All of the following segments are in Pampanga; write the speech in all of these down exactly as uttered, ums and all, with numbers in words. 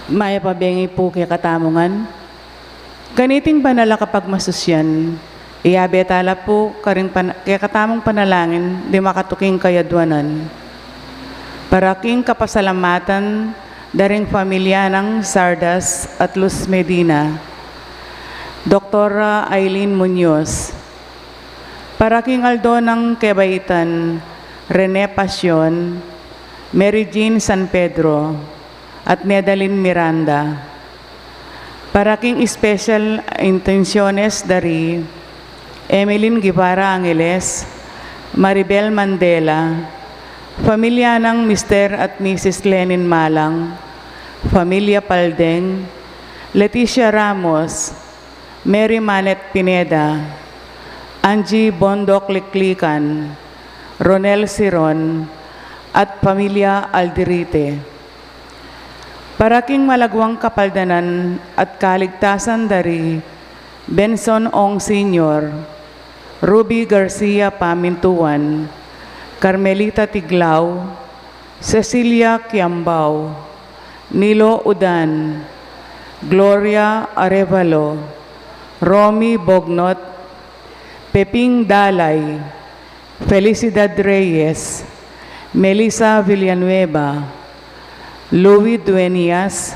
Mayap a bengi pu kekatamu ngan. Kaniting banal a kapagmasusyan, iyabe tala pu karing pan-, kekatamung panalangin ding makatuking kayadwanan. Para king kapasalamatan da ring familia nang Sardas at Luz Medina, Doktora Aileen Muñoz. Para king aldo nang kebaitan, Rene Pasion, Mary Jean San Pedro, at Nedalyn Miranda. Para king special intenciones da ri Emeline Guevara Angeles, Maribel Mandela, familia nang Mister at Missus Lenin Malang, familia Paldeng, Leticia Ramos, Mary Manette Pineda, Angie Bondoc Liklikan, Ronel Siron, at familia Alderite. Para king malagwang kapaldanan at kaligtasan da ri Benson Ong Senior, Ruby Garcia Pamintuan, Carmelita Tiglao, Cecilia Kiambao, Nilo Udan, Gloria Arevalo, Romy Bognot, Peping Dalay, Felicidad Reyes, Melissa Villanueva, Louis Dueñas,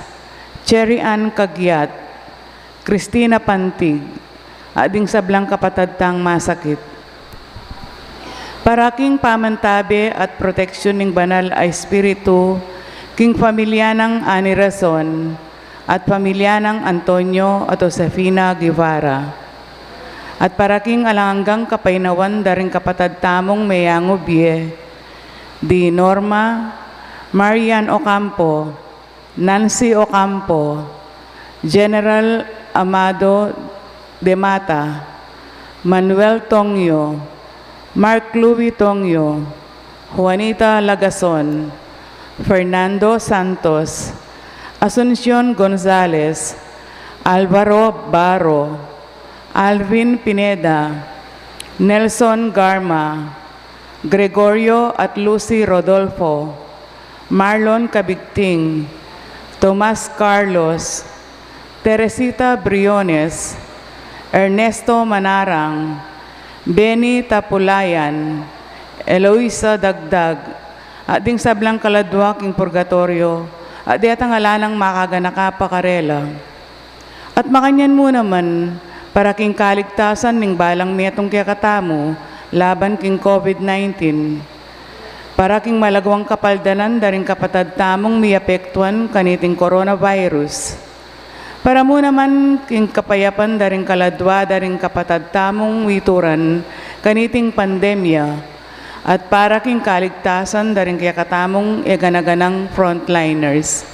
Cherry Ann Cagiat, Christina Pantig, at ding sablang kapatad tang masakit. Para king pamantabe at proteksyon ning Banal a Espiritu, king familia nang Ani Rason, at familia nang Antonio at Josefina Guevara. At para king alang anggang kapaynawan da ring kapatad tamung meyangubie, di Norma, Marian Ocampo, Nancy Ocampo, General Amado de Mata, Manuel Tongyo, Mark Louis Tongyo, Juanita Lagason, Fernando Santos, Asuncion Gonzalez, Alvaro Baro, Alvin Pineda, Nelson Garma, Gregorio at Lucy Rodolfo, Marlon Cabigting, Tomas Carlos, Teresita Briones, Ernesto Manarang, Benny Tapulayan, Eloisa Dagdag, at ding sablang kaladwa king purgatoryo, at detang ala nang makaganaka pa karela. At makanyan mu naman, para king kaligtasan ning balang metung kekatamu laban king COVID nineteen, para king malagwang kapaldanan da ring kapatad tamung miapektuan kaniting coronavirus, para mu naman king kapayapan da ring kaladwa da ring kapatad tamung mituran kaniting pandemya, at para king kaligtasan da ring kekatamung e gana-ganang frontliners.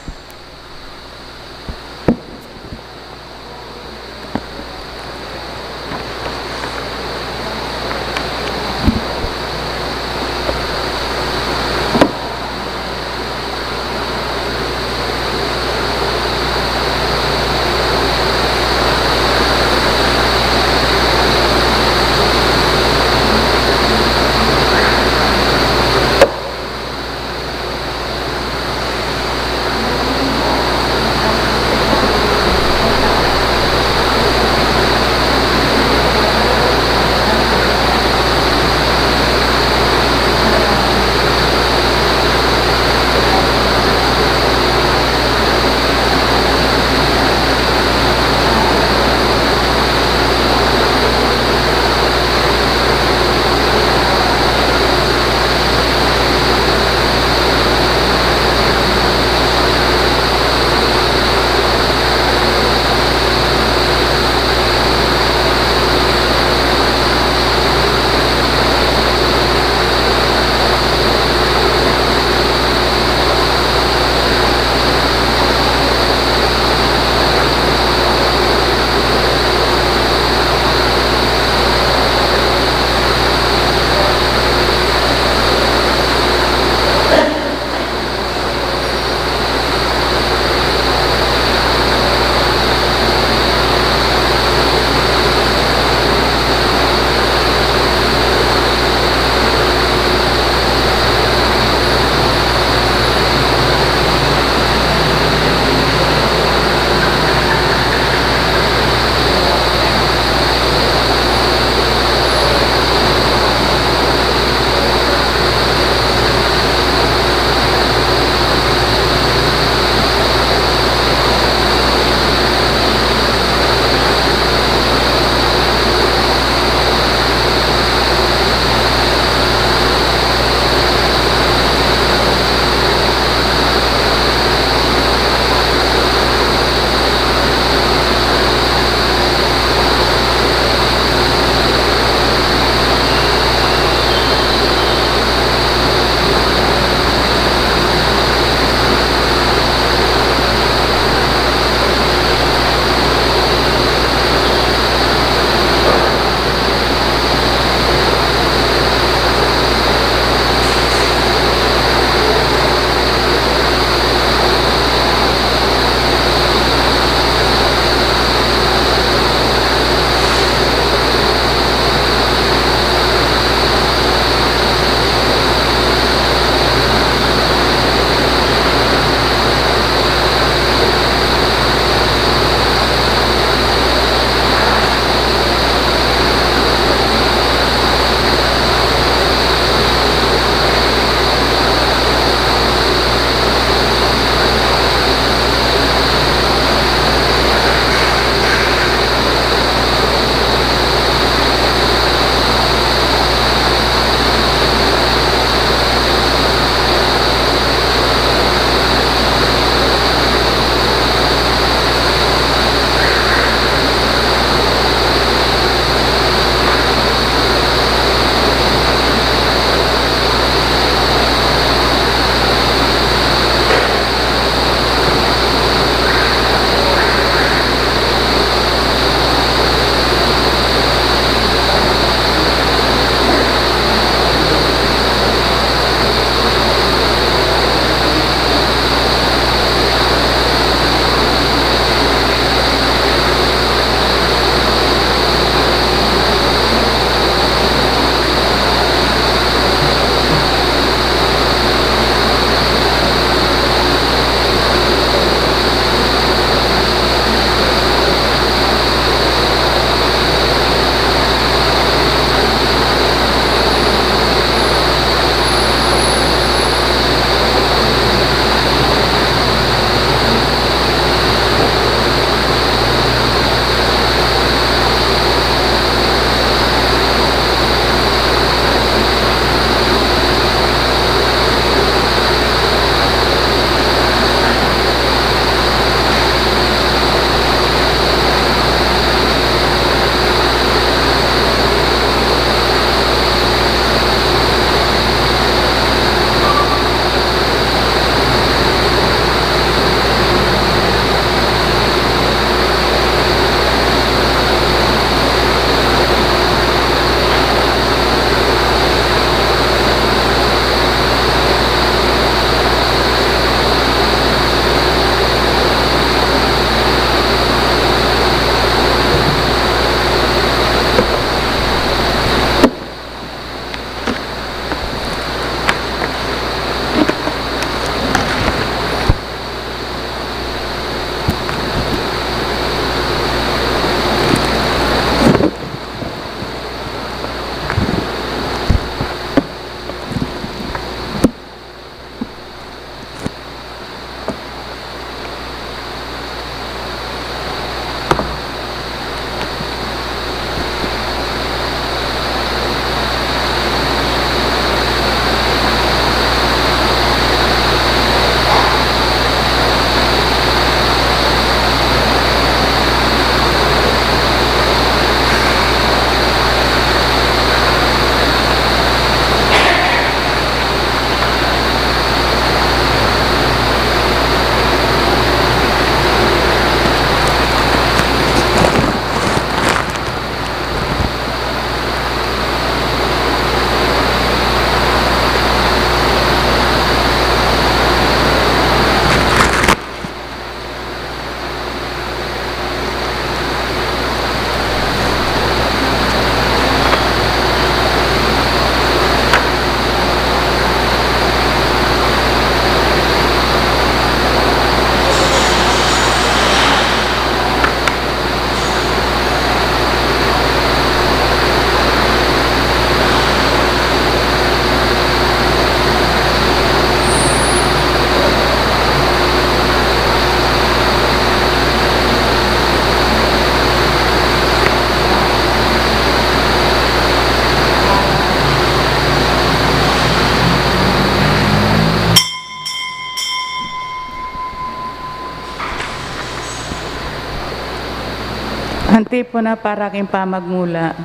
Antipona para king pamagmula.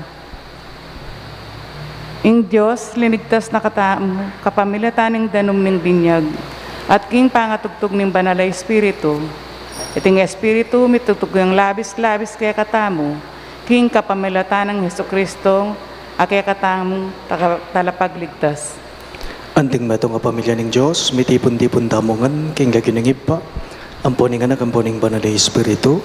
Ing Dios linigtas na katamu kapamilatan ning danum ning binyag at king pangatugtug ning Banal a Espiritu. Iting Espiritu mitugtug yang labis-labis kekatamu king kapamilatan nang Jesucristo a kekatamung taka-, talapagligtas. Anting metung a pamilya ning Dios, mitipun-tipun tamu ngan king lagyu ning Ibpa, ampo ning Anak, ampo ning Banal a Espiritu.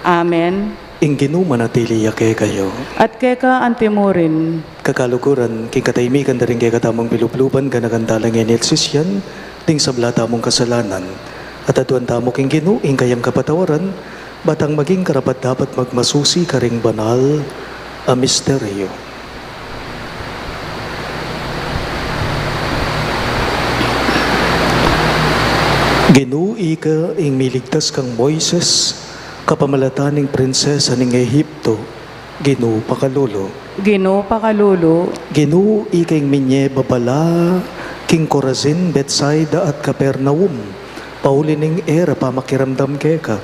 Amen. Ing Ginu manatili ya kekayu. At keka antimurin. Kakaluguran, king katahimikan da ring kekatamung pilubluban, ganakan tala ngeni at sisian ding sabla tamung kasalanan. At aduan tamu king Ginu ing kayang kapatawaran, ba tang maging karapat-dapat magmasusi karing banal a misteryo. Ginu, ika ing miligtas kang Moises kapamilatan ning prinsesa ning Ehipto, Ginu, pakalulu. Ginu, pakalulu. Ginu, ika ing minye babala king Corazin, Betsaida at Capernaum, pauli ning e ra pamakiramdam keka,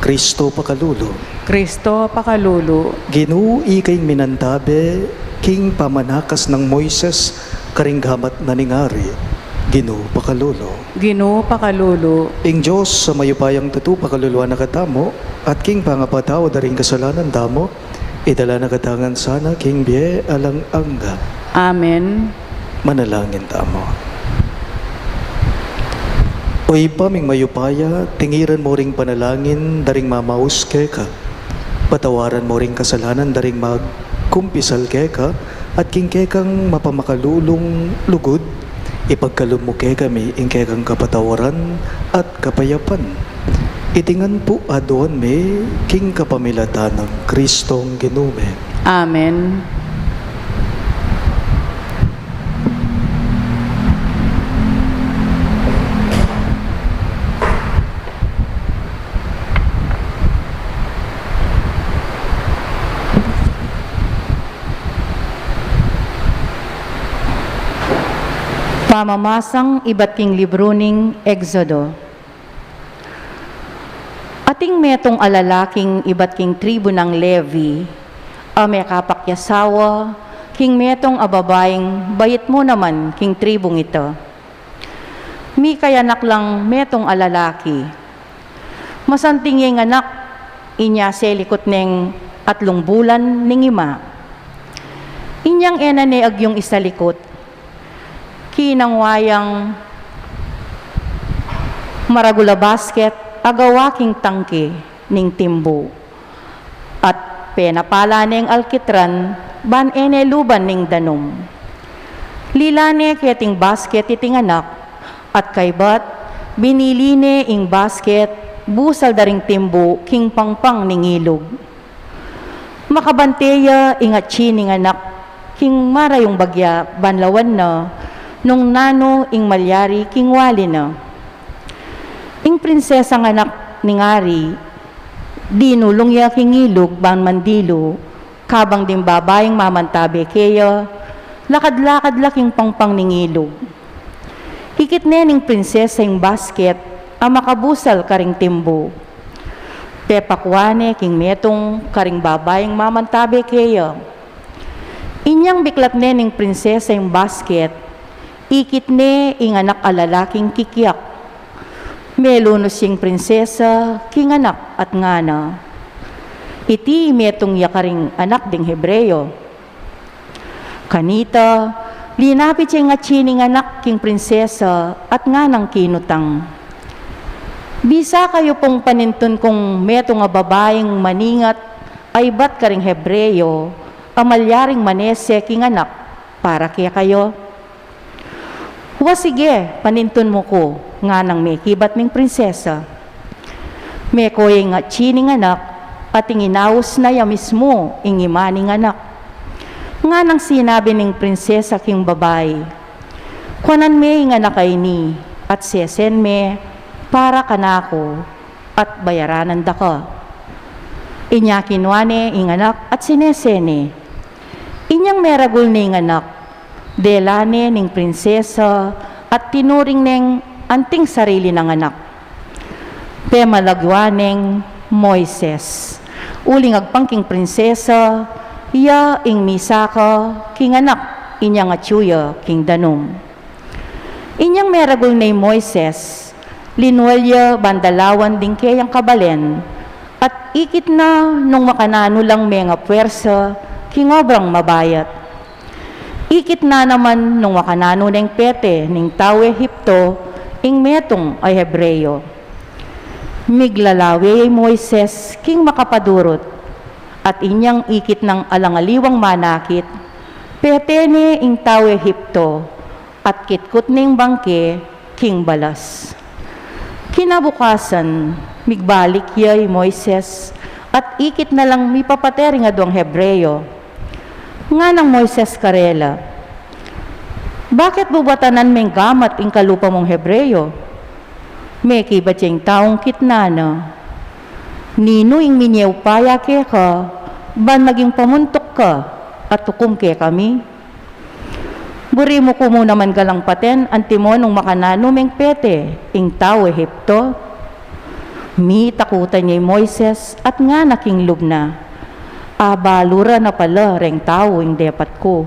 Kristo, pakalulu. Kristo, pakalulu. Ginu, ika ing minantabe king pamanakas nang Moises karing gamat na ning ari, Ginu, pakalulu. Ginu, pakalulu. Ing Dios a mayupayang tutu pakaluluan na katamu, at king pangapatawad da ring kasalanan tamu, idala na katamu ngan sana king bie alang angga. Amen. Manalangin tamu. O Ibpa ming mayupaya, tingiran mu ring panalangin da ring mamaus keka. Patawaran mu ring kasalanan da ring magkumpisal keka, at king kekang mapamakalulung lugud, ipagkalub mu kekami ing kekang kapatawaran at kapayapan. Iti ngan pu aduan mi king kapamilatan nang Kristong Ginu mi. Amen. Pamamasang ibat king libru ning Exodo. Ating metung a lalaking ibat king tribu nang Levi, a mekapakyasawa king metung a babaing bait mu naman king tribung ita. Mikayanak lang metung a lalaki. Masanting ya ing anak, inya selikut neng atlung bulan ning ima. Inyang e na ne agyung isalikut, kinangwa yang maragul a basket a gawa king tangke ning timbu, at penapala neng alkitran ban e ne luban ning danum. Lila ne keting basket iting anak, at kaybat binili ne ing basket busal da ring timbu king pangpang ning ilug. Makabante ya ing atsi ning anak king marayung bagya ban lawan na nung nanu ing malyari king wali na. Ing prinsesang anak ning ari, dinulung ya king ilug ban mandilu, kabang ding babaing mamantabe keya lakad-lakad la king pangpang ning ilug. Ikit ne ning prinsesa ing basket a makabusal karing timbu. Pepakwa ne king metung karing babaing mamantabe keya. Inyang biklat ne ning prinsesa ing basket, ikit ne ing anak a lalaking kikyak. Melunus ing prinsesa king anak at ngana, "Iti metung ya karing anak ding Hebreo." Kanita, linapit ya ing atsi ning anak king prinsesa at nganang kinutang, "Bisa kayu pung panintun kung metung a babaing maningat a ibat karing Hebreo a malyaring manese king anak para kekayu?" "Wa, sige, panintun mu ku," nganang mekibat ming prinsesa. Meko ya ing atsi ning anak, at ing inaus na ya mismu ing ima ning anak. Nganang sinabi ning prinsesa king babai, "Kuanan me ing anak a ini, at sesen me para kanaku, at bayaranan da ka." Inya kinua ne ing anak at sinese ne. Inyang meragul ne ing anak, dela ne ning prinsesa at tinuring neng anting sarili nang anak. Pemalagwa neng Moises. Uling agpang king prinsesa, iya ing misaka king anak inyang atyu ya king danum. Inyang meragul ne i Moises, linual ya ban dalawan ding keyang kabalen, at ikit na nung makananu lang mengapuersa king obrang mabayat. Ikit na naman nung makananu neng pete ning tau Ehipto ing metung a Hebreo. Miglalawe ya i Moises king makapadurut, at inyang ikit nang alang aliwang manakit, pete ne ing tau Ehipto, at kitkut ne ing bangke king balas. Kinabukasan, migbalik ya i Moises, at ikit na lang mipapate ring aduang Hebreo. Nganang Moises karela, "Bakit bubatanan meng gamat ing kalupa mung Hebreo?" Mekibat ya ing taung kitnan na, "Ninu ing minie upaya keka, ban maging pamuntuk ka at ukum kekami? Buri mu ku mu naman galang paten antimo nung makananu meng pete ing tau Ehipto?" Mitakutan ya i Moises at ngana king lub na, "Abalu ra na pala reng tau ing depat ku."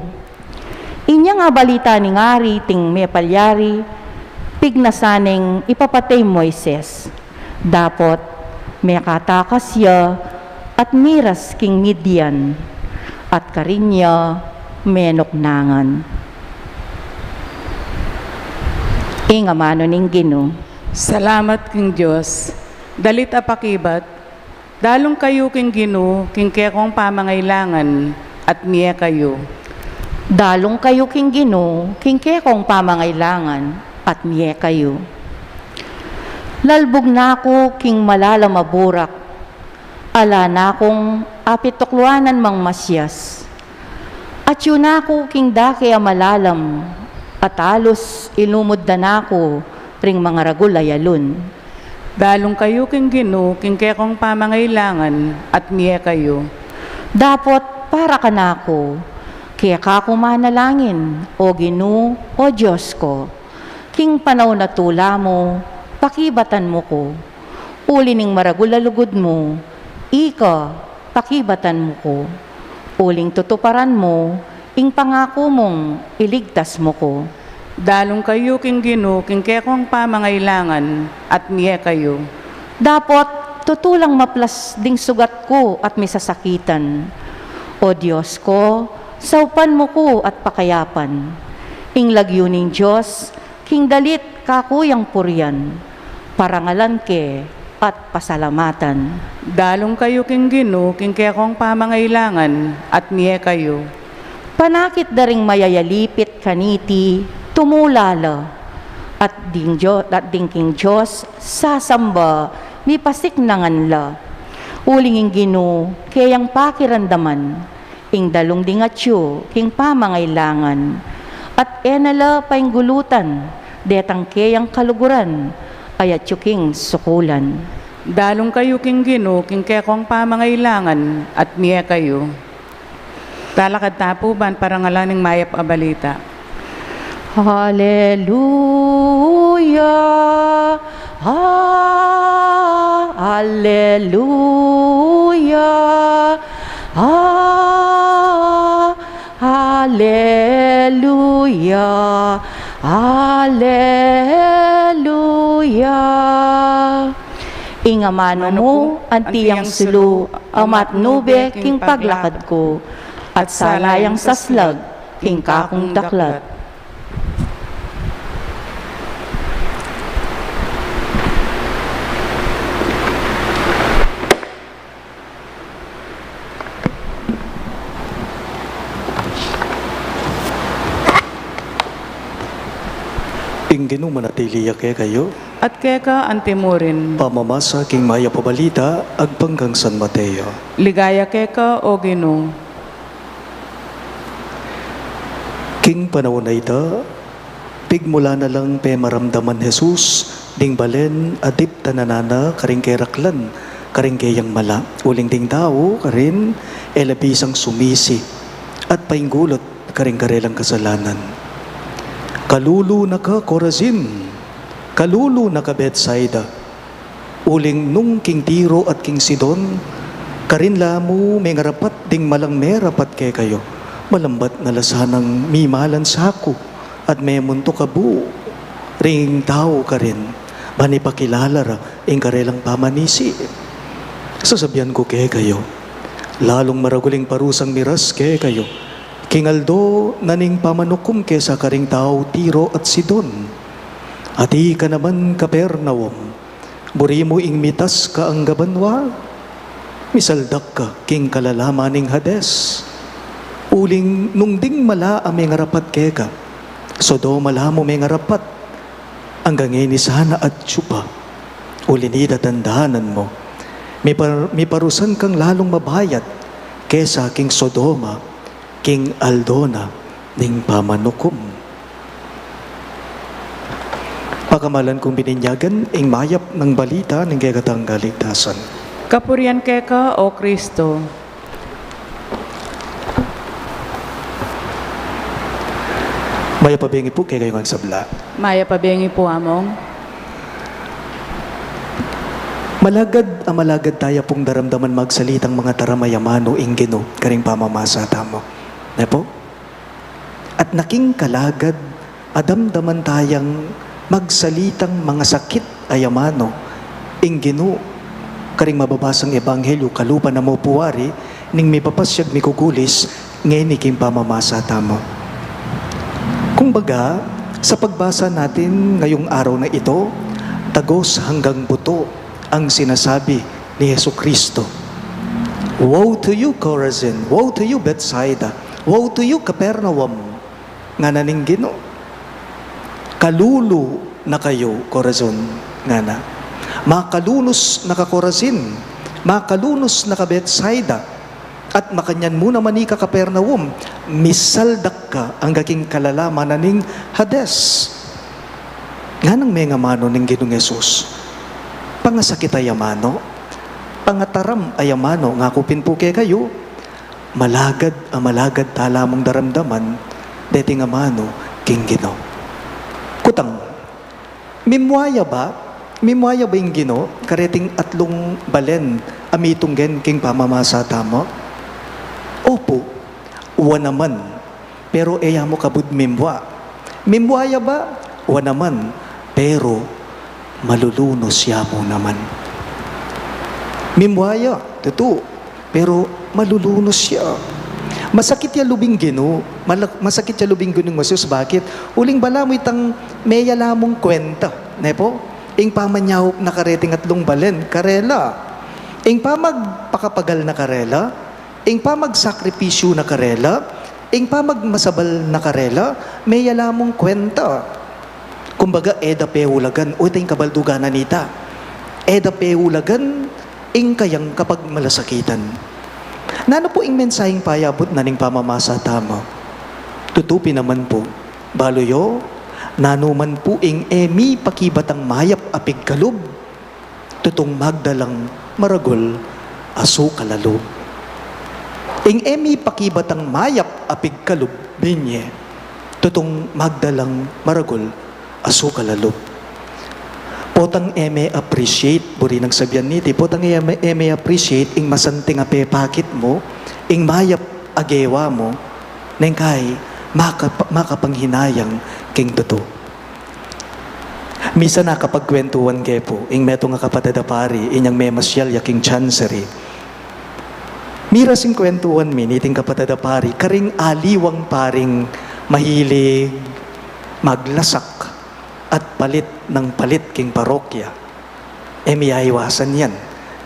Inyang abalita ning ari iting mepalyari, pignasan neng ipapate i Moises. Dapot mekatakas ya at miras king Midian, at karin ya menuknangan. Ing amanu ning Ginu. Salamat king Dios. Dalit a pakibat. Dalung kayu king Ginu king kekong pamangailangan, at mie kayu. Dalung kayu king Ginu king kekong pamangailangan, at mie kayu. Lalbug na ku king malalam a burak, ala na kung apitukluanan mang masias. Atyu na ku king dake a malalam, at alus ilumud da na ku ring mangaragul a yalun. Dalung kayu king Ginu king kekong pamangailangan, at mie kayu. Dapot para kanaku, keka ku manalangin, O Ginu, O Dios ku. King panaun a tula mu, pakibatan mu ku. Uli ning maragul a lugud mu, ika pakibatan mu ku. Uling tutuparan mu ing pangaku mung iligtas mu ku. Dalung kayu king Ginu king kekong pamangailangan, at mie kayu. Dapot tutu lang maplas ding sugat ku at misasakitan. O Dios ku, saupan mu ku at pakayapan. Ing lagyu ning Dios king dalit kaku yang purian, parangalan ke at pasalamatan. Dalung kayu king Ginu king kekong pamangailangan, at mie kayu. Panakit da ring mayayalipit kaniti, tumula la, at ding Dio-, at ding king Dios sasamba, mipasiknangan la. Uling ing Ginu keyang pakiramdaman, ing dalung ding atyu king pamangailangan, at e na la painggulutan detang keyang kaluguran a atyu king sukulan. Dalung kayu king Ginu king kekong pamangailangan, at mie kayu. Talakad ta pu ban parangalan ing mayap a balita. Alleluia, ah, alleluia, ah, alleluia, alleluia. Ing amanu mu, anti yang sulu, a matnube king paglakad ku, at sala yang saslag king kakung daklat. Ing Ginu manatili ya kekayu. At keka antimurin. Pamamasa king mayap a balita agpang kang San Mateo. Ligaya keka, O Ginu. King panaun a ita, pigmula na lang pemaramdaman Jesus ding balen a diptanan na karing keraklan, karing keyang mala, uling ding tau karin e la bisang sumisi at painggulut karing karelang kasalanan. Kalulu na ka, Corazin! Kalulu na ka, Betsaida! Uling nung king Tiro at king Sidon, Karin la mu mengarapat ding malang merapat kekayu, malambat na la sanang mimalan saku at memuntuk abu ring tau karin, ban ipakilala ra ing karelang pamanisi. Sasabian ku kekayu, lalung maragul ing parusang miras kekayu king aldo na ning pamanukum kesa karing tau Tiro at Sidon. At ika naman, Capernaum, buri mu ing mitas ka angga banua? Misaldak ka king kalalaman ning Hades. Uling nung ding mala a mengarapat keka, Sodoma la mu mengarapat. Angga ngeni sana atyu pa. Uli nita, tandanan mu, mipar-, miparusan kang lalung mabayat kesa king Sodoma king aldo na ning pamanukum. Pakamalan kung bininyagan ing mayap nang balita ning kekatang kaligtasan. Kapurian keka, O Kristo. Mayap a bengi pu kekayu ngan sabla. Mayap a bengi pu, Among. Malagad a malagad taya pung daramdaman magsalitang mangataram a amanu ing Ginu karing pamamasa tamu. Ne pu? At naking kalagad a damdaman tayang magsalitang mangasakit a amanu ing Ginu karing mababasang ebanghelyu kalupa na mu pu wari ning mipapasyag mikukulis ngeni king pamamasa tamu. Kumbaga, sa pagbasa natin ngayong araw na ito, tagos hanggang buto ang sinasabi ni Jesucristo. "Woe to you, Chorazin! Woe to you, Bethsaida! Woe to you, Capernaum!" ngana ning Ginu. "Kalulu na kayu, Corazon," ngana. "Makalunus na ka, Corazin! Makalunus na ka, Bethsaida! At makanyan mu naman ika, Capernaum, misaldak ka angga king kalalaman na ning Hades." Nganang mengamanu ning Ginung Jesus? Pangasakit a amanu, pangataram a amanu, ngaku pin pu kekayu, malagad a malagad tala mung daramdaman deting amanu king Ginu. Kutang, mimua ya ba, mimua ya ba ing Ginu kareting atlung balen a mitunggen king pamamasa tamu? Opu, wa naman, pero e ya mu kabud mimua. Mimua ya ba? Wa naman, pero malulunus ya mu naman. Mimua ya, tutu, pero malulunus ya. Masakit ya lub ing Ginu, malak-, masakit ya lub ing Ginung Jesus. Bakit? Uling balamu itang meya la mung kwenta, ne pu? Ing pamanyaup na kareting atlung balen karela, ing pamagpakapagal na karela, ing pamagsakripisyu na karela, ing pamagmasabal na karela, meya la mung kwenta. Kumbaga, e da peulagan, o, ita ing kabaldugan na nita. E da peulagan ing kayang kapagmalasakitan. Nanu pu ing mensaheng payabut na ning pamamasa tamu? Tutu pin naman pu, balu yu, nanu man pu ing e mipakibatang mayap a pigkalub, tutung magdalang maragul a sukal a lub. Ing e mipakibatang mayap a pigkalub, binye, tutung magdalang maragul a sukal a lub. Potang e me-appreciate, buri nang sabian niti, potang e me-, e me-appreciate ing masanting a pepakit mu, ing mayap a gewa mu, neng kai makap-, makapanghinayang king tutu. Misan a kapagkwentuan ke pu ing metung a kapatad a pari inyang memasyal ya king Chancery. Miras ing kwentuan mi niting kapatad a pari karing aliwang paring mahilig maglasak at palit nang palit king parokya. E miyaiwasan yan.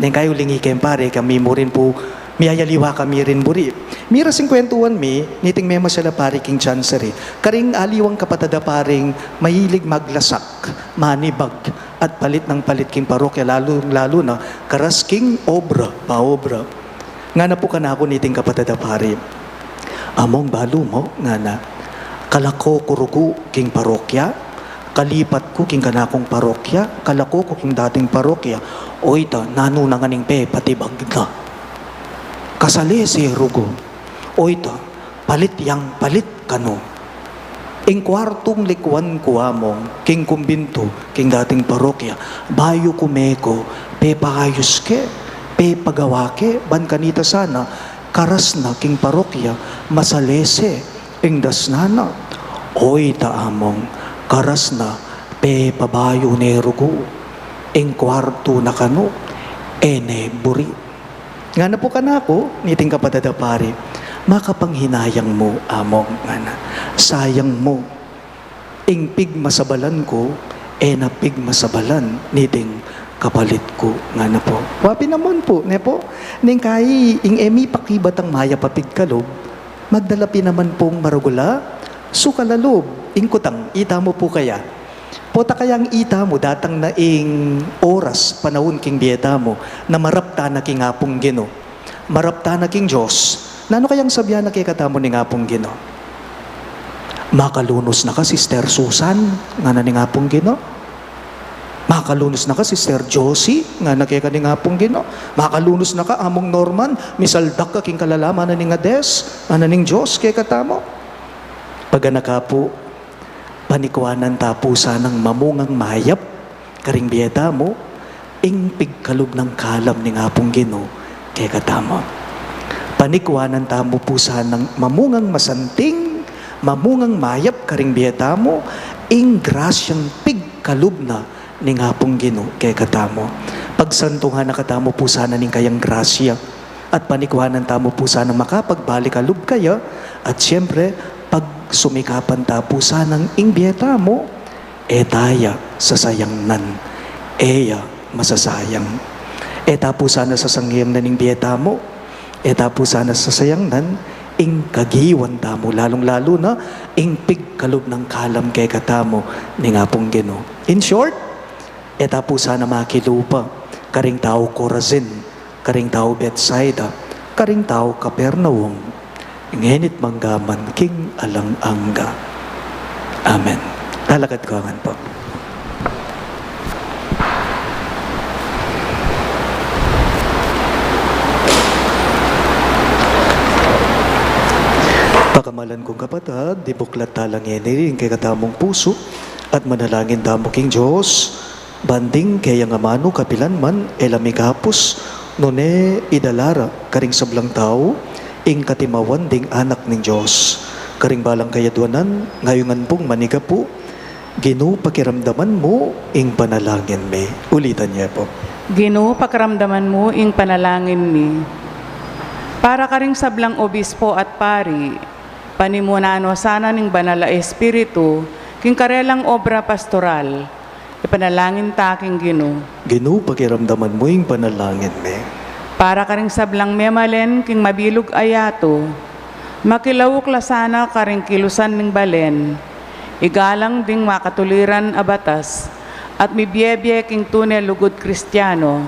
Neng kai uling ikeng pari, kami mu rin pu, miyayaliwa kami rin buri. Miras ing kwentuan mi niting memasyal a pari king Chancery karing aliwang kapatad a paring mahilig maglasak, manibag, at palit nang palit king parokya, lalu, lalu na karas king obra, paobra. Ngana pu kanaku niting kapatad a pari, "Among, balu mu," ngana, "kalako ku rugu king parokya, kalipat ku king kanakung parokya, kalako ku king dating parokya, oyta, nanu na ngan ing pepatibag na? Kasalese rugu, oyta, palit yang palit kanu. Ing kuartung likuan ku, Among, king kumbintu, king dating parokya, bayu ku meko, pepaayus ke, Pepagawa ke, ban kanita sana, karas na king parokya, masalese ing dasnan na. Oy ta, Among, karas na, pepabayu ne rugu, ing kuartu na kanu, e ne buri. Ngana pu kanaku niting kapatad a pari, makapanghinayang mu, Among, ngana. Sayang mu, ing pigmasabalan ku, e na pigmasabalan niting kapalit ku, ngana pu. Wa pin naman pu, ne pu? Ning kai, ing e mi pakibatang mayap a pigkalub, magdala pin naman pung maragul a sukal a lub. Ing kutang, ita mu pu kaya? Pota kayang ita mu, datang na ing oras, panaun king bie tamu, na marap tana king Apung Ginu. Marap tana king Dios. Nanu kayang sabian na kekatamu ning Apung Ginu? Makalunus na ka, Sister Susan, ngana ning Apung Ginu. Makalunus na ka, Sister Josie, ngana keka ning Apung Ginu. Makalunus na ka, Among Norman, misaldak ka king kalalaman na ning Hades, ngana ning Dios kekatamu. Paganaka pu, panikuanan ta pu sanang mamungang mayap karing bie tamu, ing pigkalub nang kalam ning Apung Ginu kekatamu. Panikuanan tamu pu sanang mamungang masanting, mamungang mayap karing bie tamu, ing grasyang pigkalub na ning Apung Ginu kekatamu. Pagsantungan na katamu pu sana ning kayang grasya, at panikuanan tamu pu sana makapagbalik a lub kaya, at siyempre, pagsumikapan ta pu sanang ing bie tamu, e ta ya sasayangnan, e ya masasayang. E ta pu sana sasayangnan ing bie tamu, e ta pu sana sasayangnan ing kagiwan tamu, lalung-lalu na ing pigkalub nang kalam kekatamu ning Apung Ginu. In short, e ta pu sana makilupa karing tau Corazin, karing tau Betsaida, karing tau Capernaum, ngeni't manggaman king alang angga. Amen. Lalakad kayu ngan pu. Pakamalan kung kapatad, ibuklat ta la ngeni ring kekatamung pusu at manalangin tamu king Dios, ban ding keyang amanu kapilan man e la mikapus, nune idala ra karing sablang tau ing katimawan ding anak ning Dios. Karing balang kayadwanan, ngayungan pung manigapu. Ginu, pakiramdaman mu ing panalangin mi. Ulitan ye pu. Ginu, pakiramdaman mu ing panalangin mi. Para karing sablang obispo at pari, panimunan no sana ning Banal a Espiritu king karelang obra pastoral, ipanalangin ta king Ginu. Ginu, pakiramdaman mu ing panalangin mi. Para karing sablang memalen king mabilug a yatu, makilauk la sana karing kilusan ning balen, igalang ding makatuliran a batas, at mibiebie king tune lugud Kristiano,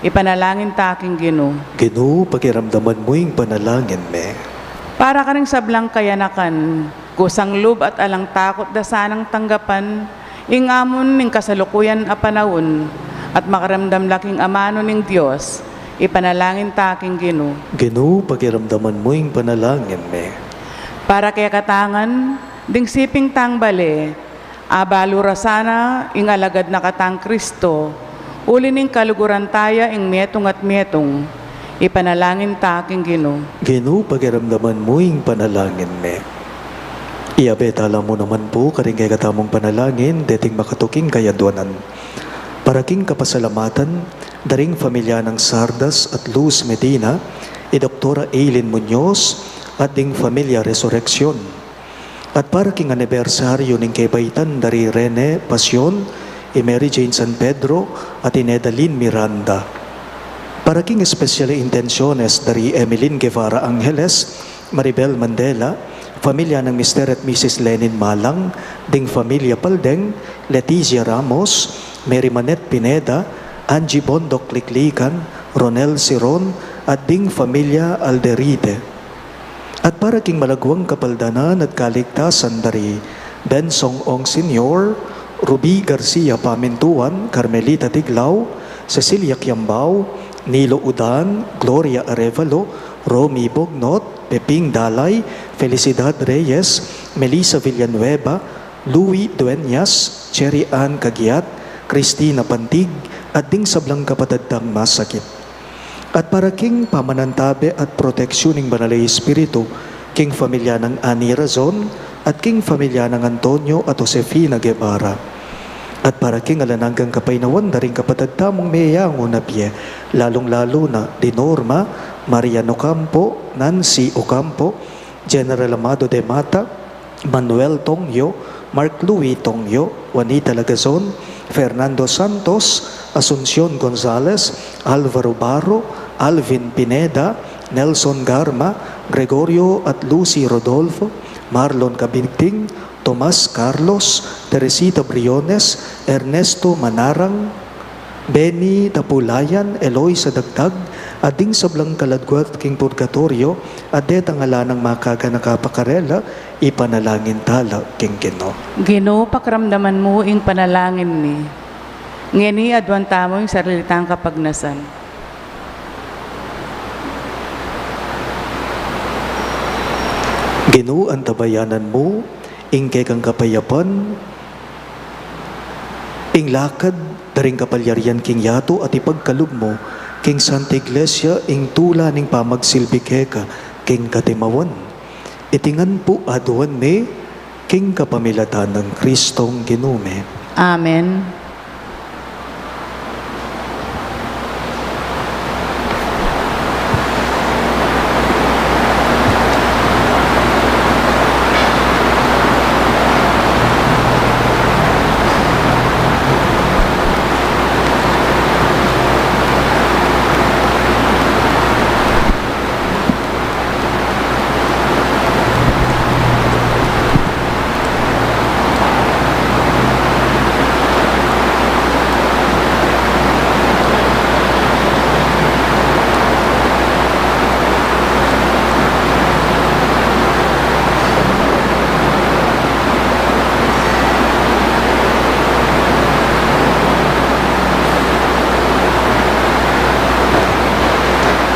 ipanalangin ta king Ginu. Ginu, pakiramdaman mu ing panalangin mi. Para karing sablang kayanakan, kusang lub at alang takut da sanang tanggapan ing amun ning kasalukuyan a panaun, at makiramdam la king amanu ning Dios, ipanalangin ta king Ginu. Ginu, pakiramdaman mu ing panalangin mi. Para kekatang ngan, ding siping tang bale, abalu ra sana ing alagad na katang Kristo, uli ning kaluguran ta ya ing metung at metung, ipanalangin ta king Ginu. Ginu, pakiramdaman mu ing panalangin mi. Iyabe ta la mu naman pu karing kekatamung panalangin deting makatuking kayadwanan. Para king kapasalamatan da ring familia nang Sardas at Luz Medina, i Doktora Aileen Muñoz, at ding familia Resurreccion. At para king anibersaryu ning kebaitan da ri Rene Pasion, i Mary Jane San Pedro, at i Nedalyn Miranda. Para king espesyal a intensiones da ri Emeline Guevara Angeles, Maribel Mandela, familia nang Mister at Missus Lenin Malang, ding familia Paldeng, Letizia Ramos, Mary Manette Pineda, Angie Bondoc Liklikan, Ronel Siron, at ding familia Alderite. At para king malaguang kapaldanan at kaligtasan da ri Bensong Ong Senior, Ruby Garcia Pamintuan, Carmelita Tiglao, Cecilia Kiambao, Nilo Udan, Gloria Arevalo, Romy Bognot, Peping Dalay, Felicidad Reyes, Melissa Villanueva, Louis Dueñas, Cherry Ann Cagiat, Christina Pantig, at ding sablang kapatad tang masakit. At para king pamanantabe at proteksyun ning Banal a Espiritu, king familia nang Ani Razon, at king familia nang Antonio at Josefina Guevara. At para king alang anggang kapaynawan da ring kapatad tamung meyangu na bie, lalung-lalu na di Norma, Marian Ocampo, Nancy Ocampo, General Amado de Mata, Manuel Tongyo, Mark Louis Tongyo, Juanita Lagazon, Fernando Santos, Asuncion Gonzalez, Alvaro Barro, Alvin Pineda, Nelson Garma, Gregorio at Lucy Rodolfo, Marlon Cabigting, Tomas Carlos, Teresita Briones, Ernesto Manarang, Benny Tapulayan, Eloisa Dagdag, at ding sablang kaladwat king purgatoryo, at detang ala nang makaganaka pa karela, ipanalangin tala king Ginu. Ginu, pakiramdaman mu ing panalangin mi. Ngeni aduan tamu ing sarili tang kapagnasan. Ginu, antabayanan mu ing kekang kapayapan, ing lakad da ring kapalyarian king yatu at ipagkalub mu king Santa Iglesia ing tula ning pamagsilbi keka king katimawan. Iti ngan pu aduan mi king kapamilatan nang Kristong Ginu mi. Amen.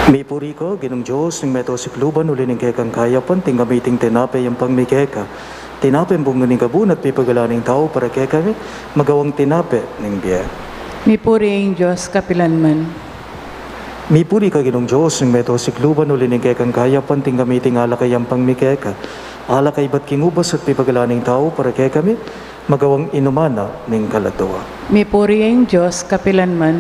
Mipuri ka, Ginung Dios ning meto sikluban, uli ning kekang kayapan, tinggam mi iting tinape, yampang mi keka. Tinape ampong ning kabun at pipagalan ning tau para kekami, magawang tinape ning bie. Mipuri ing Dios kapilan man. Mipuri ka, Ginung Dios ning meto sikluban, uli ning kekang kayapan, tinggam mi iting alak a yampang mi keka. Alak a ibat king ubas at pipagalan ning tau para kekami, magawang inuman na ning kaladua. Mipuri ing Dios kapilan man.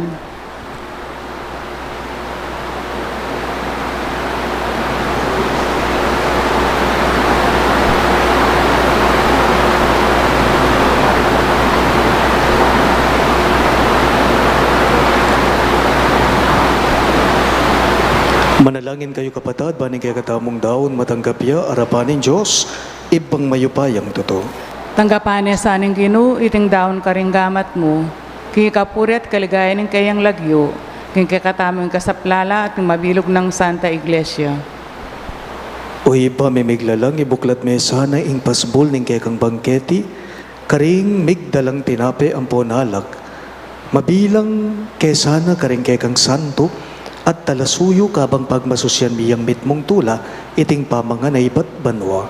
Manalangin kayu, kapatad, ban ing kekatamung daun matanggap ya arapan ning Dios, Ibpang mayupayang tutu. Tanggapan na sa ning Ginu iting daun karing gamat mu, king ikapuri at kaligayan ning kayang lagyu, king kekatamung kasaplalan at ning mabilug nang Santa Iglesia. O Ibpa mi miglalang, ibuklat me sana ing pasbul ning kekang bangketi karing migdalang tinape ampon alak, mabilang ke sana karing kekang santo at talasuyu kabang pagmasusian mi yang mitmung tula iting pamangan a ibat banua.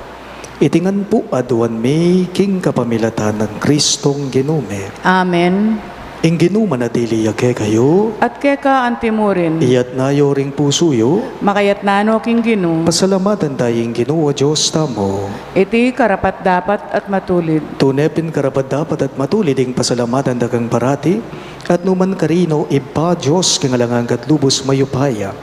Iti ngan pu aduan mi king kapamilatan nang Kristong Ginu mi. Amen. Ing Ginu manatili ya kekayu. At keka antimurin. Iyatna yu ring pusu yu. Makayatna no king Ginu. Pasalamatan taya ing Ginu a Dios tamu. Iti karapat-dapat at matulid. Tune pin karapat-dapat at matulid ing pasalamatan da kang parati, at numan karin, O Ibpa, Dios king alang angga at lubus mayupaya.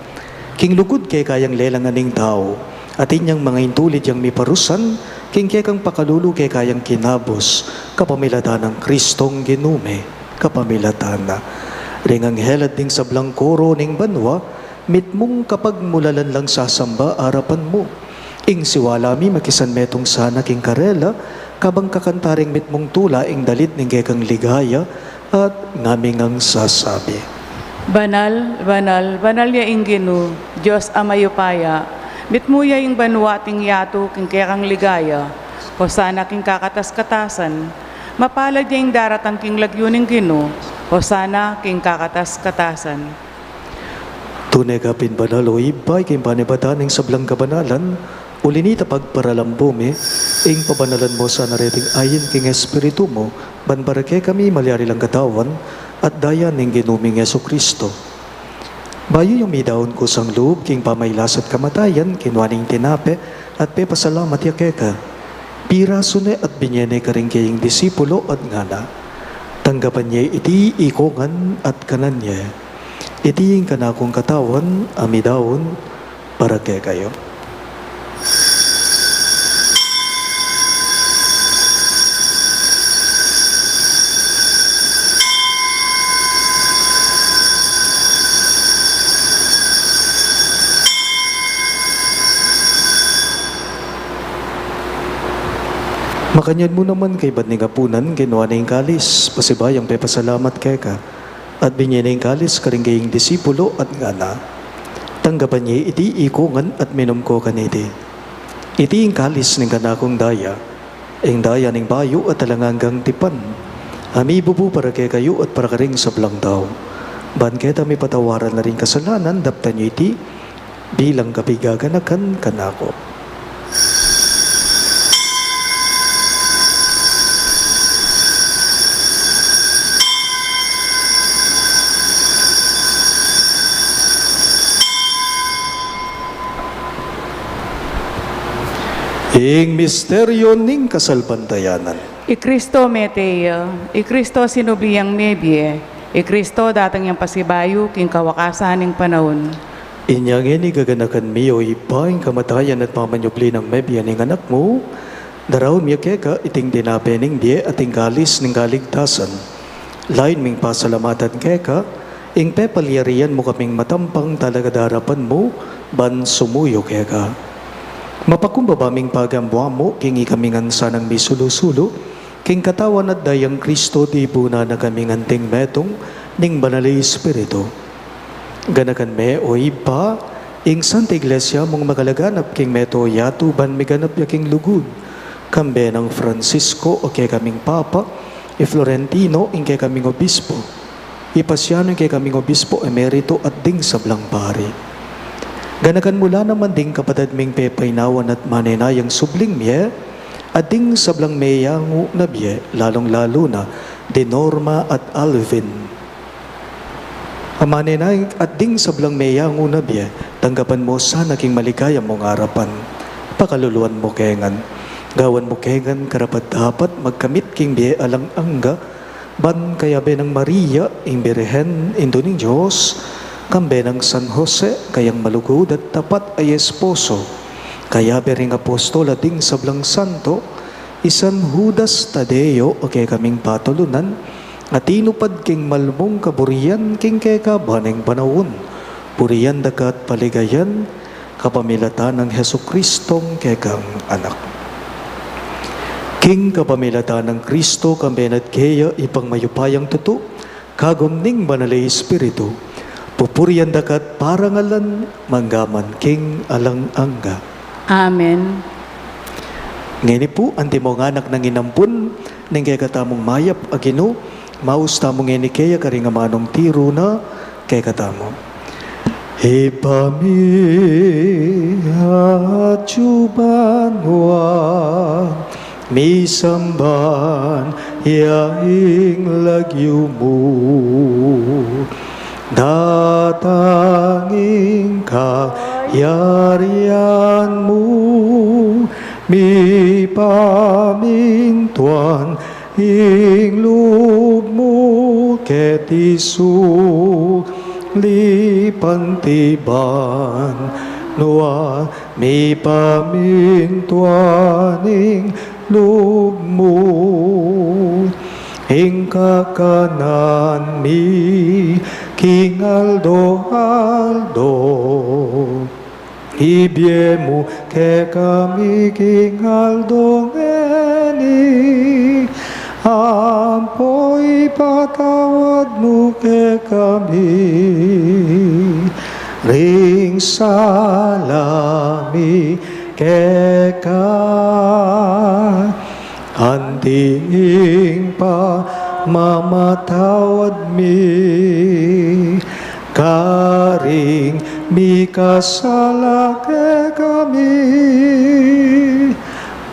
King lugud keka yang lelangan ing tau, atin yang manga intulid yang miparusan, king kekang pakalulu keka yang kinabus, kapamilatan nang Kristong Ginu mi, kapamilatan na. Ring anghel at ding sablang koro ning banua, mitmung kapagmulalan lang sasamba arapan mu. Ing siwala mi makisanmetung sana king karela, kabang kakanta ring mitmung tula ing dalit ning kekang ligaya, at ngami ngang sasabi. Banal, banal, banal ya ing Ginu, Dios a mayupaya, mitmu ya ing banua at ing yatu king kekang ligaya, Hosana king kakatas-katasan, mapalad ya ing daratang king lagyu ning Ginu, Hosana king kakatas-katasan. Tune ka pin banal, O Ibpa, king panibatan ning sablang kabanalan, uli nita pagparalambu mi, ing pabanalan mu sana reting ain king Espiritu mu, ban para kekami malyari lang Katawan at Daya ning Ginu ming Jesucristo. Bayu yang midaun kusang lub king pamailas at kamatayan, kinua ne ing tinape, at pepasalamat ya keka. Pirasu ne at binye ne karing keyang disipulo at ngana: Tanggapan ye iti ikongan at kanan ye. Iti ing kanakung katawan a midaun para kekayu. Makanyan mu naman kaybat ning apunan, kinua ne ing kalis, pasibayu yang pepasalamat keka, at binye ne ing kalis karing keyang disipulo at ngana: Tanggapan ye iti ikongan at minum ko kaniti. Iti ing kalis ning kanakung daya, ing daya ning bayu at alang anggang tipan, a mibubu para kekayu at para karing sablang tau, ban keta mipatawaran la ring kasalanan. Daptan ye iti bilang kapigaganakan kanaku. Ing misteryu ning kasalpantayanan. I Kristo mete ya, i Kristo sinubli yang mebie, i Kristo datang yang pasibayu king kawakasan ning panaun. Inya ngeni gaganakan mi, o Ibpa, ing kamatayan at pamanyubli nang mebie ning Anak mu, daraun mi keka iting tinape ning bie at ing kalis ning kaligtasan. Lain ming pasalamatan keka ing pepalyarian mu kaming matampang talakad arapan mu ban sumuyu keka. Mapakumbaba ming pagamuan mu king ikami ngan sanang misulu-sulu king katawan at dayang Kristo, tipunan na kaming anting metung ning Banal a Espiritu. Ganakan me, o Ibpa, ing Santa Iglesia mung makalaganap king meto yatu ban miganap ya king lugud, kambe nang Francisco a kekaming Papa, i Florentino ing kekaming Obispo, i Pasiano ing kekaming Obispo Emerito at ding sablang pari. Ganakan mu la naman ding kapatad ming pepainawan at manenayang subling mie, at ding sablang meyangu na bie, lalung-lalu na di Norma at Alvin. A manenaya at ding sablang meyangu na bie, tanggapan mu sana king maligaya mung arapan. Pakaluluan mu ke ngan. Gawan mu ke ngan karapat-dapat magkamit king bie alang angga, ban kayabe nang Maria, ing Birhen, Indu ning Dios, kambe nang San Jose, kayang malugud at tapat a esposo, kayabe ring apostol at ding sablang santo, i San Judas Tadeo a kekaming patulunan, a tinupad king malmung kaburian king kekaba ning panaun, purian da ka at paligayan, kapamilatan nang Jesucristong kekang Anak. King kapamilatan nang Kristo, kambe na at keya, Ibpang mayupayang tutu, kagum ning Banal a Espiritu, pupurian da ka at parangalan, mangga man king alang angga. Amen. Ngeni pu, antimo ngan nang inampun ning kekatamung mayap a Ginu, maus tamu ngeni keya karing amanung tiru na kekatamu. Ibpa mi, atsu ka banua, misamban ya ing lagyu mu, datang ing kayarian mu, mipamintuan ing lub mu keti sulip anti banua, mipamintuan ing lub mu ing kakanan mi king aldo-aldo. Ibie mu kekami king aldo ngeni, ampo ipatawad mu kekami ring sala mi keka, anti ing pamamatawad mi karing mikasala kekami,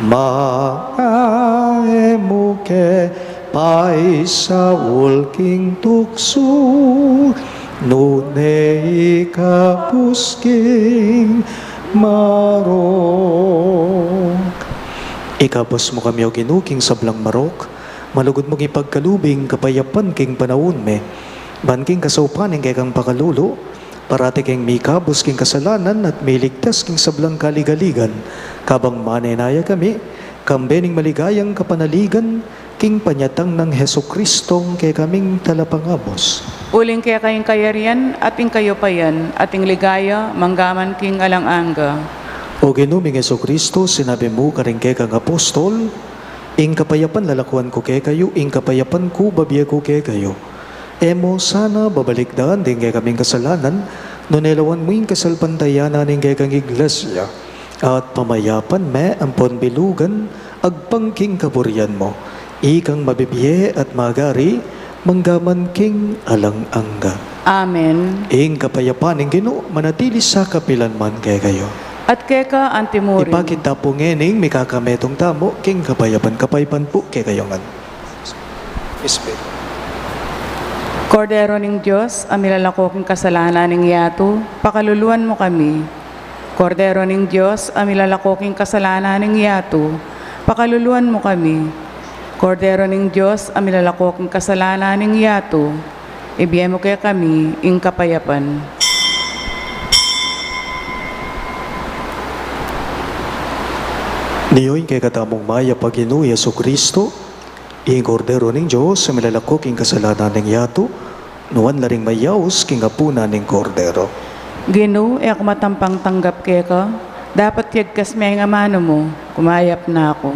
manga e mu ke paisaul king tuksu, Nune ikabus king marok. Ikabus mu kami, O Ginu, king sablang marok, malugud mung ipagkalub ing kapayapan king panaun mi, ban king kasaupan ning kekang pakalulu, parati kaming mikabus king kasalanan at miligtas king sablang kaligaligan, kabang manenaya kami, kambe ning maligayang kapanaligan, king panyatang nang Jesucristo, ing kekaming Talapangabus. Uling keka ing kayarian, at ing kayupayan, at ing ligaya, manggaman king alang angga. O Ginu ming Jesucristo, sinabi mu karing kekang apostol, ing kapayapan lalakuan ku kekayu, ing kapayapan ku babie ku kekayu. E mu sana babalikdan ding kekaming kasalanan, nune lawan mu ing kasalpantayanan ning kekang Iglesia. At pamayapan me ampon bilugan, agpang king kaburian mu. Ikang mabibie at magari, manggaman king alang angga. Amen. Ing kapayapan ning Ginu, manatili sa kapilan man kekayu. At keka antimurin. Ipakit ta pu ngening mikakametung tamu, king kapayapan, kapayapan pu kekayu ngan. Espiritu. Kordero ning Dios, a milalako king kasalanan ning yatu, pakaluluan mu kami. Kordero ning Dios, a milalako king kasalanan ning yatu, pakaluluan mu kami. Kordero ning Dios, a milalako king kasalanan ning yatu, ibie mu kekami ing kapayapan. Nio ing kekatamung mayap a Ginu Jesucristo, ing Kordero ning Dios, a milalako king kasalanan ning yatu, nuan la ring mayaus king apunan ning Kordero. Ginu, e ku matampang tanggap keka, dapot yagkas me ing amanu mu, kumayap na ku.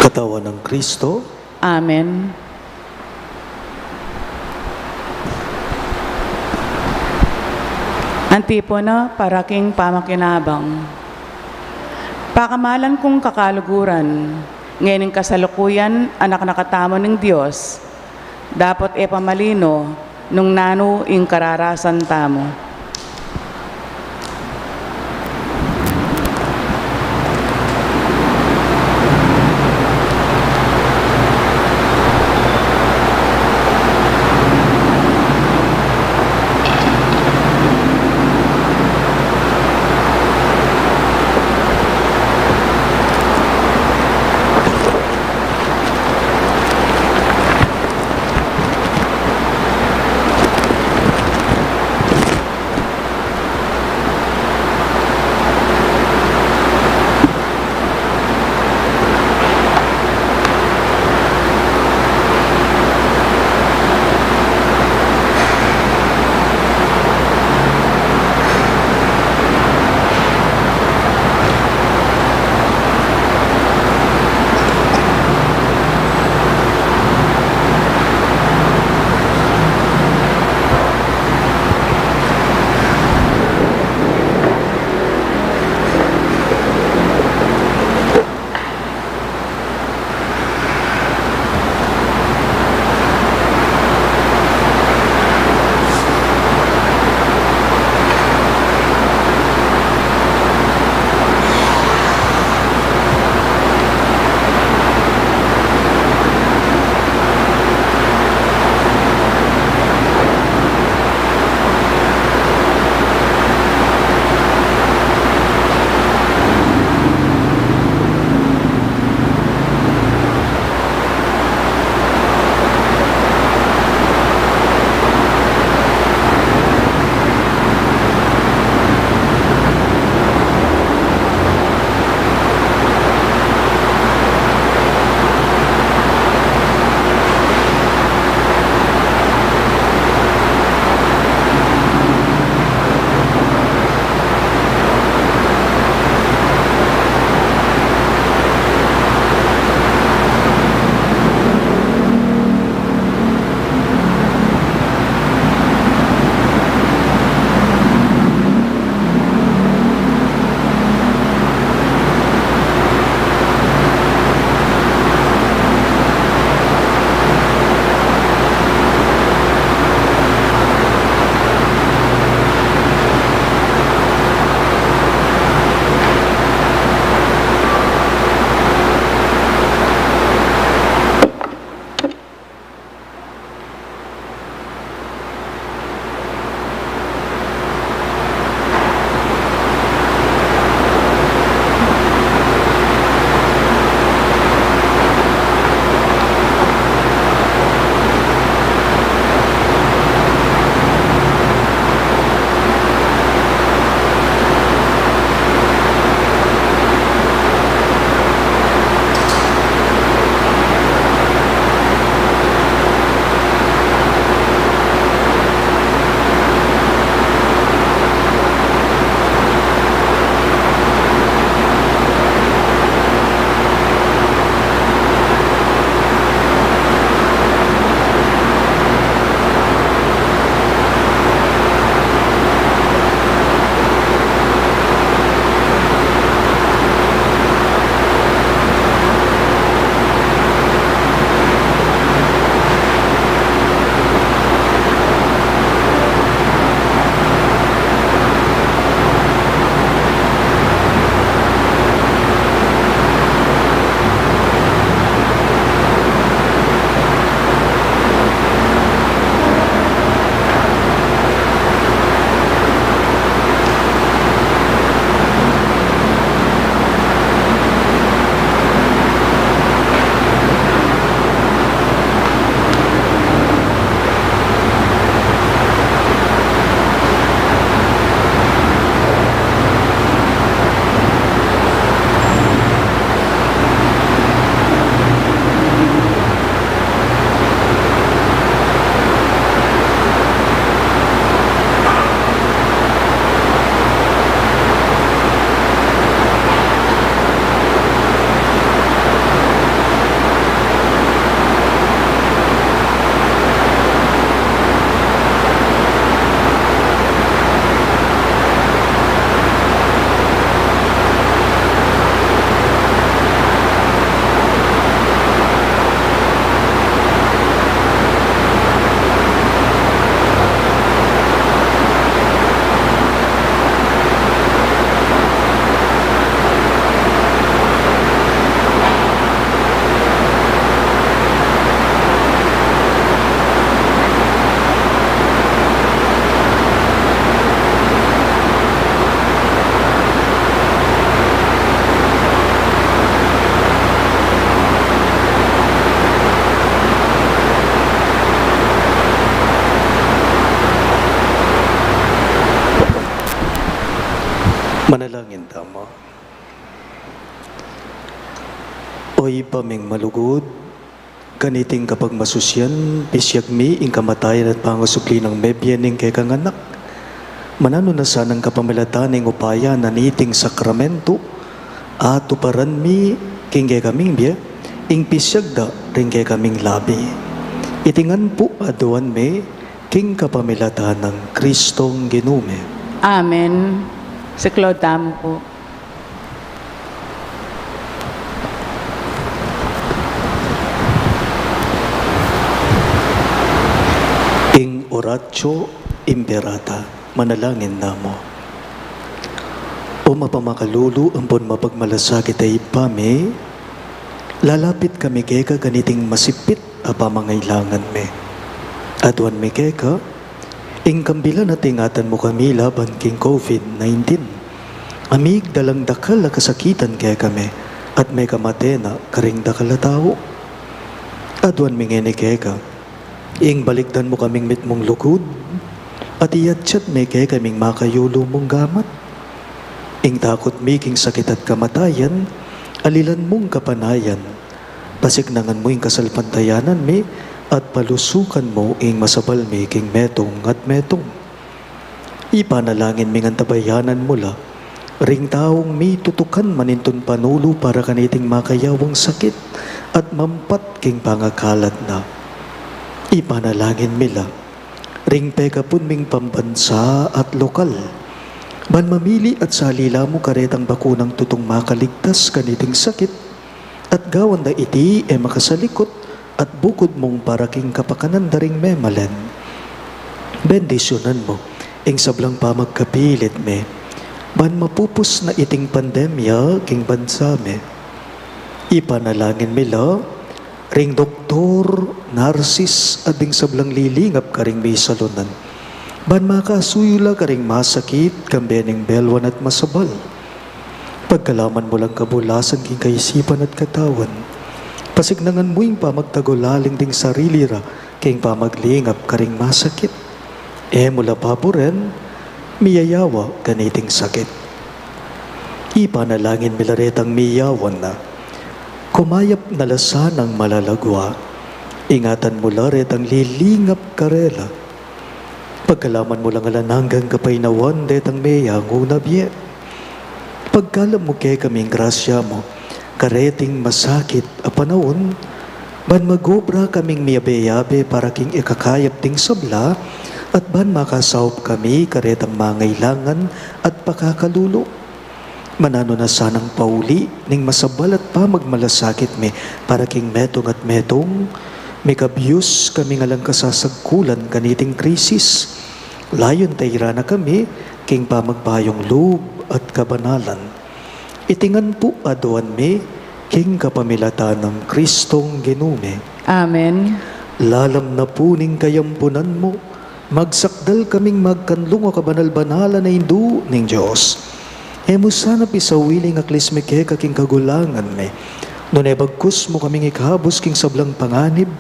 Katawan nang Kristo. Amen. Antipona para king pamakinabang. Pakamalan kung kakaluguran, ngening kasalukuyan anak na katamu ning Dios, dapot e pa malino nung nanu ing kararasan tamu. Manalangin tamu. O Ibpa ming malugud, kaniting kapagmasusian, pisiag mi ing kamatayan at pangasubli nang mebie ning kekang Anak. Mananu na sanang kapamilatan ning upaya na niting sakramento, atuparan mi king kekaming bie ing pisiag da ring kekaming labi. Iti ngan pu aduan mi king kapamilatan nang Kristong Ginu mi. Amen. Siklaud tamu pu. Ing Oratio Imperata, manalangin tamu. O mapamakalulu ampon mapagmalasakit a Ibpa mi, lalapit kami keka kaniting masipit a pamangailangan mi. Aduan mi keka ing kambilan at ingatan mu kami laban king COVID nineteen. Amig dalang dakal a kasakitan kekami at mekamate na karing dakal a tau. Aduan mi ngeni keka ing balikdan mu kaming mitmung lugud at iyatyat me kekaming makayulu mung gamat. Ing takut mi king sakit at kamatayan, alilan mung kapanayan, pasiknangan mu ing kasalpantayanan mi at palusukan mu ing masabal mi king metung at metung. Ipanalangin mi ngan tabayanan mu la ring taung mitutukan manintun panulu para kaniting makayawang sakit at mampat king pangakalat na. Ipanalangin mi la ring pekapun ming pambansa at lokal ban mamili at salila mu karetang bakunang tutung makaligtas kaniting sakit at gawan da iti e makasalikut at bukud mung para king kapakanan da ring memalen. Bendisyunan mu ing sablang pamagkapilit mi ban mapupus na iting pandemya king bansa mi. Ipanalangin mi la ring doktor, narsis, at ding sablang lilingap karing misalunan ban makasuyu la karing masakit kambe ning belwan at masabal. Pagkalaman mu lang kabulasan king kaisipan at katawan. Pasiknangan mu ing pamagtagulaling ding sarili ra king pamaglingap karing masakit. E mu la paburen miyayawa kaniting sakit. Ipanalangin mi la retang miyawan na, kumayap na la sanang malalagua. Ingatan mu la retang lilingap karela. Pagkalaman mu lang alang anggang kapaynawan detang meyangu na bie. Pagkalub mu kekaming grasya mu kareting masakit a panaun, ban magobra kaming miyabe-yabe para king ikakayap ding sabla, at ban makasaup kami karetang mangailangan at pakakalulu. Mananu na sanang pauli ning masabal at pamagmalasakit mi para king metung at metung, mikabyus kaming alang kasasagkulan kaniting krisis. Layun tayran na kami king pamagbayung lub at kabanalan. Iti ngan pu aduan mi king kapamilatan nang Kristong Ginu mi. Amen. Lalam na pu ning kayampunan mu, magsakdal kaming magkanlung a kabanal-banalan a Indu ning Dios. E mu sana pisawili ing aklis mi keka king kagulangan mi, nune bagkus mu kaming ikabus king sablang panganib,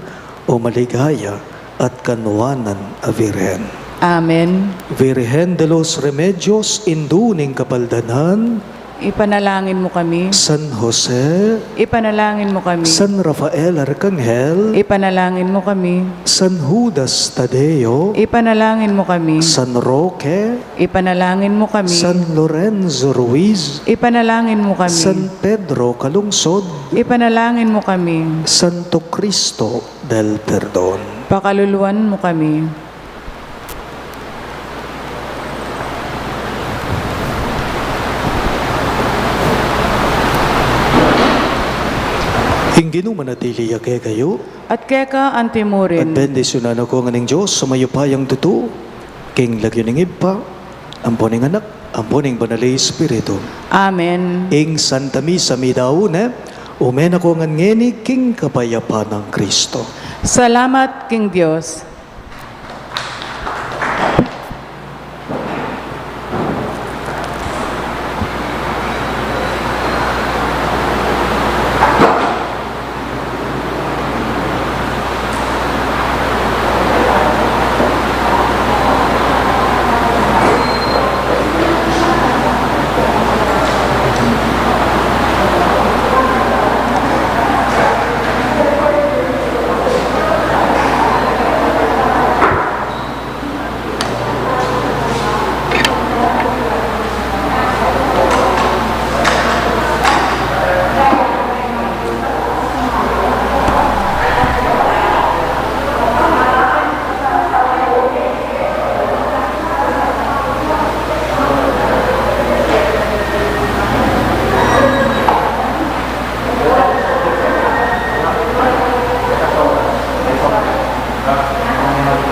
o maligaya at kanuanan a Virgen. Amen. Virgen de los Remedios, Indu ning Kapaldanan, ipanalangin mu kami. San Jose, ipanalangin mu kami. San Rafael Arcangel, ipanalangin mu kami. San Judas Tadeo, ipanalangin mu kami. San Roque, ipanalangin mu kami. San Lorenzo Ruiz, ipanalangin mu kami. San Pedro Calungsod, ipanalangin mu kami. Santo Cristo del Perdon, pakaluluan mu kami. Ing Ginu manatili ya kekayu. At keka antimurin. At bendisyunan na ko ngan ning Dios a mayupayang tutu, king lagyu ning Ibpa, ampo ning Anak, ampo ning Banal a Espiritu. Amen. Ing Santa Misa midaun ne, ume na ko ngan ngeni king kapayapan nang Kristo. Salamat king Dios.